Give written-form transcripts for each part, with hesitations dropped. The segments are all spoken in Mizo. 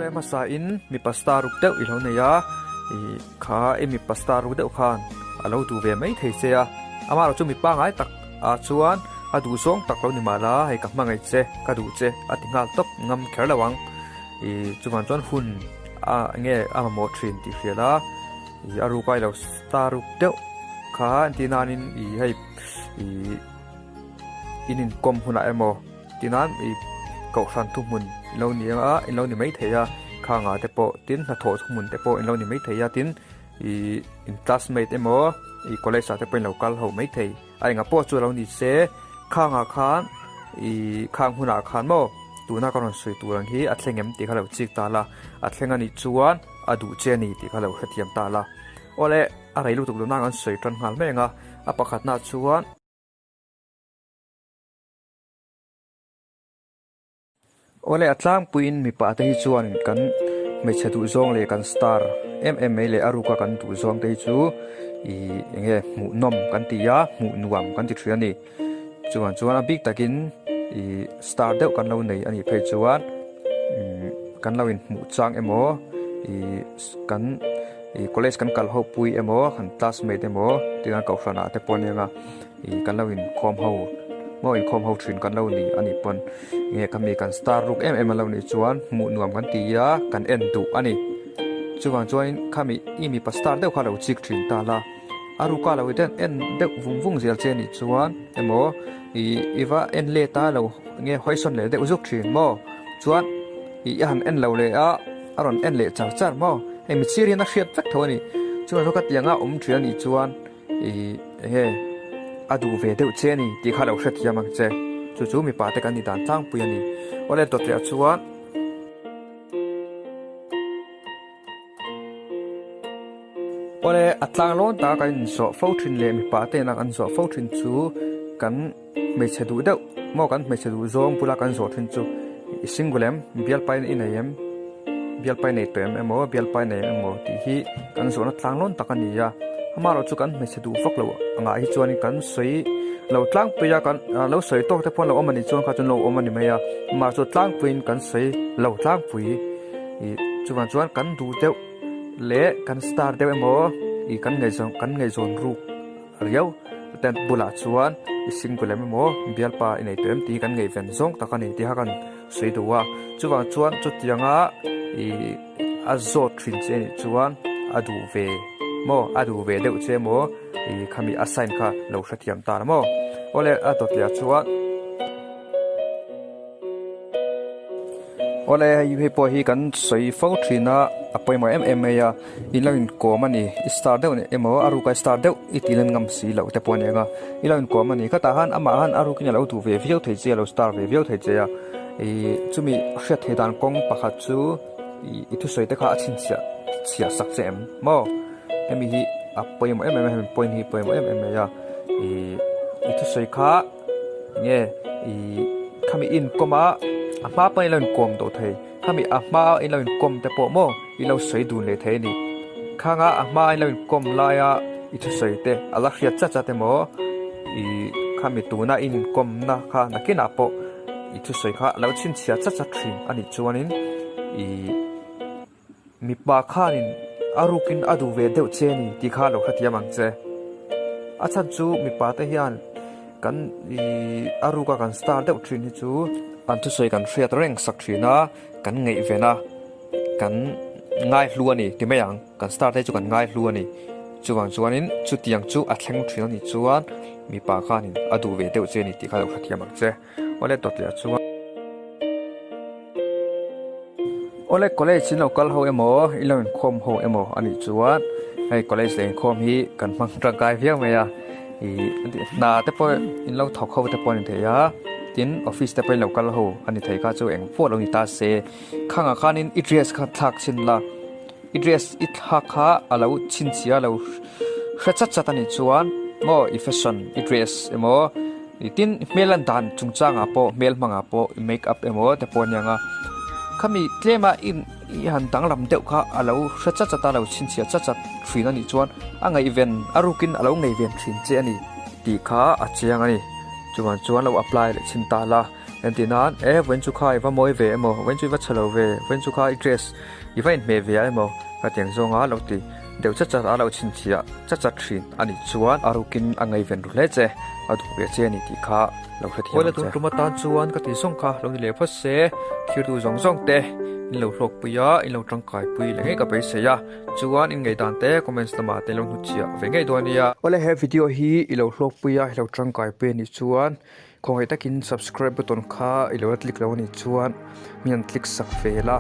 Awle hmasa in mipa star ruk deuh i lo nei a, ih kha i mipa star ruk deuh khan a lo duh ve mai thei che a, amaherawh chu mipa ngai tak ah chuan a duh zawng tak lo ni mah la hei ka hmangaih che ka duh che a ti nghal tawp ngam kher lo ang, ih chuvang chuan hun a nge a mamawh thin tih hria la, ih a ruk a i lo star ruk deuh kha entir nanin ih hei ih in inkawm hunah emaw Tinan i kohhran thuhmun in lo ni a, in lo ni mai thei a, khangah te pawh tin hnathawh thuhmun te pawh in lo ni mai thei a, tin ih in classmate emaw ih college ah te pawh in lo kal ho mai thei a, engah pawh chu a lo ni se khangah khan ih khang hunah khan maw tuna ka rawn sawi tur ang hi a thleng em tih kha lo chik ta la, a thleng a nih chuan a duh che a ni tih kha lo hrethiam ta la. Awle a rei lutuk lohna kan sawi tan nghal mai ang a, a pakhatnaah chuan. Awle a tlangpuiin mipa te hi chuan kan hmeichhe duh zawng leh kan star em em mai leh a ruka kan duh zawng te hi chu ih eng nge hmuhnawm kan ti a hmuh nuam kan ti thin a ni chuan chuan a bik takin ih star deuh kan lo nei a nih phei chuan umm kan lo inhmuh chang emaw ih kan ih college kan kal ho pui emaw kan classmate emaw tiang kohhran ah te pawh a nia. Ih kan lo inkhawm ho maw inkhawm ho thin kan lo ni a nih pawn nge ka mi kan star ruk em em a lo nih chuan hmuh nuam kan ti a kan en duh a ni chuvang chuanin khami i mipa star deuh kha lo chik thin ta la a ruka lo en en deuh vung vung zel che nih chuan emaw ih i va en let a lo nge hawisawn leh deuh zuk thin maw chuan ih i han en lo leh a a rawn en leh char char maw hei mitsir hian a hriat vek tho a ni chuvang chuan ka tianga awm thin a nih chuan. Ih enge a duh ve deuh che a ni tih kha lo hrethiam ang che. Chu chu mipa te kan ni dan tlangpui a ni. Awle dawt leh chuan. Awle a tlang lawn taka kan inzawh fo thin leh mipa te ina kan zawh fo thin chu kan hmeichhe duh deuh maw kan hmeichhe duh zawng bula kan zawh thin chu i single em bialpa i nei em bialpa i nei tawh em emaw bialpa i nei em emaw tih hi kan zawhna tlang lawn tak a ni a amaherawh chu kan hmeichhe duh vak loh angah hi chuanin kan sawi lo tlangpui a kan lo sawi tawk te pawh an lo awm a nih chuan kha chuan lo awm a ni mai a amaherawh chu tlangpuiin kan sawi lo tlangpui ih chuvang chuan kan duh deuh leh kan star deuh emaw ih kan ngaihzawn kan ngaihzawn ruk. Riau tent bulah chuan i single em emaw bialpa i nei tawh em tih hi kan ngaihven zawng tak a ni tih kha kan sawi duh a chuvang chuan chutianga ih a zawt thin che anih chuan a duh ve maw a duh ve deuh che emaw ih khami a sign kha lo hrethiam ta la maw awle a dawt leh ah chuan. Awle hei hei pawh hi kan sawi fo thin a a pawimawh em em mai a in lo inkawm a ni i star deuh emaw a ruka star deuh i tih lan ngam si loh te pawh a ni ang a i lo inkawm a ni khatah khan amah khan a rukin a lo duh ve viau thei che a lo star ve viau thei che a ih chumi hriat theih dan kawng pakhat chu ih i thusawi te kha a chhinchhiah chhiah sak che em maw hemi hi a pawimawh em em a hemi point hi pawimawh em em mai a ih i thusawi kha. Enge ih khami inkawm a a hma pawhin ilo inkawm tawh thei khami a hma ilo inkawm te pawh maw ilo sawi dun leh thei a ni khanga a hma ilo inkawm laia i thusawi te a la hriat chat chat emaw ih khami tuna i inkawm na kha nakinah pawh i thusawi kha a lo chhinchhiah chat chat thin a nih chuanin ih. Mipa khanin a rukin a duh ve deuh che ni tih kha lo hrethiam ang che. A chhan chu mipa te hian kan ih a ruka kan star deuh thin hi chu an thusawi kan hriat reng sak thin a, kan ngaihven a, kan ngaihlu a ni ti mai ang, kan star te chu kan ngaihlu a ni. Chuvang chuanin chutiang chu a thleng thin a nih chuan mipa khanin a duh ve deuh che ni tih kha lo hrethiam ang che. Awle dawt leh chuan. Awle college in lo kal ho emaw in lo inkhawm ho emaw a nih chuan hei college leh inkhawm hi kan hmang tangkai viau mai a ih hna te pawh in lo thawk ho te pawh a ni thei a tin office te pawh in lo kal ho a ni thei kha chu eng pawh lo ni ta se khangah khanin i dress kha thlak chhin la i dress i thlak kha a lo chhinchhiah a lo hre chat chat a nih chuan maw i fashion i dress emaw. Tin, hmel an dan chungchangah pawh, hmel hmangah pawh i make up emaw te pawh a nia nga. Khami tlema in i han danglam deuh kha a lo hre chat chat a, a lo chhinchhiah chat chat thin a nih chuan a ngaihven a rukin a lo ngaihven thin che a ni tih kha a chiang a ni. Chuvang chuan lo apply leh chhin ta la. Entir nan, E vawiin chu kha i va mawi ve emaw, vawiin chu i va chhe lo ve, vawiin chu kha i dress i va inhmeh ve a emaw ka ti ang zawnga lo ti deuh chat chat a lo chhinchhiah chat chat thin a nih chuan a rukin a ngaihven ru hle che, a duh ve che a ni tih kha lo hrethiam ang che. Awle tun tum atan chuan ka ti zawng kha lo ni leh phawt se, thirtu zawng zawng te in lo hlawkpui a, in lo tangkaipui leh ngei ka beisei a, chuan in ngaihdan te comments lamah te lo hnutchhiah ve ngei dawn nia. Awle he video hi i lo hlawkpui a, i lo tangkaipui a nih chuan Khawngaih takin subscribe button kha i lo la click lo anih chuan mi an click sak ve la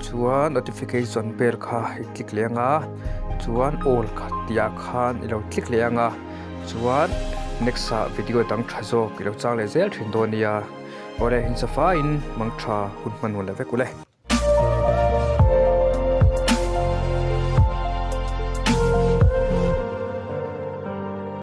chuan notification bell kha i click leh anga chuan all kha tih ah khan i lo click leh anga chuan next ah video dang tha zawk i lo chang leh zel thin dawn nia awle inchafaiin mangtha hun hman hun leh vek ule.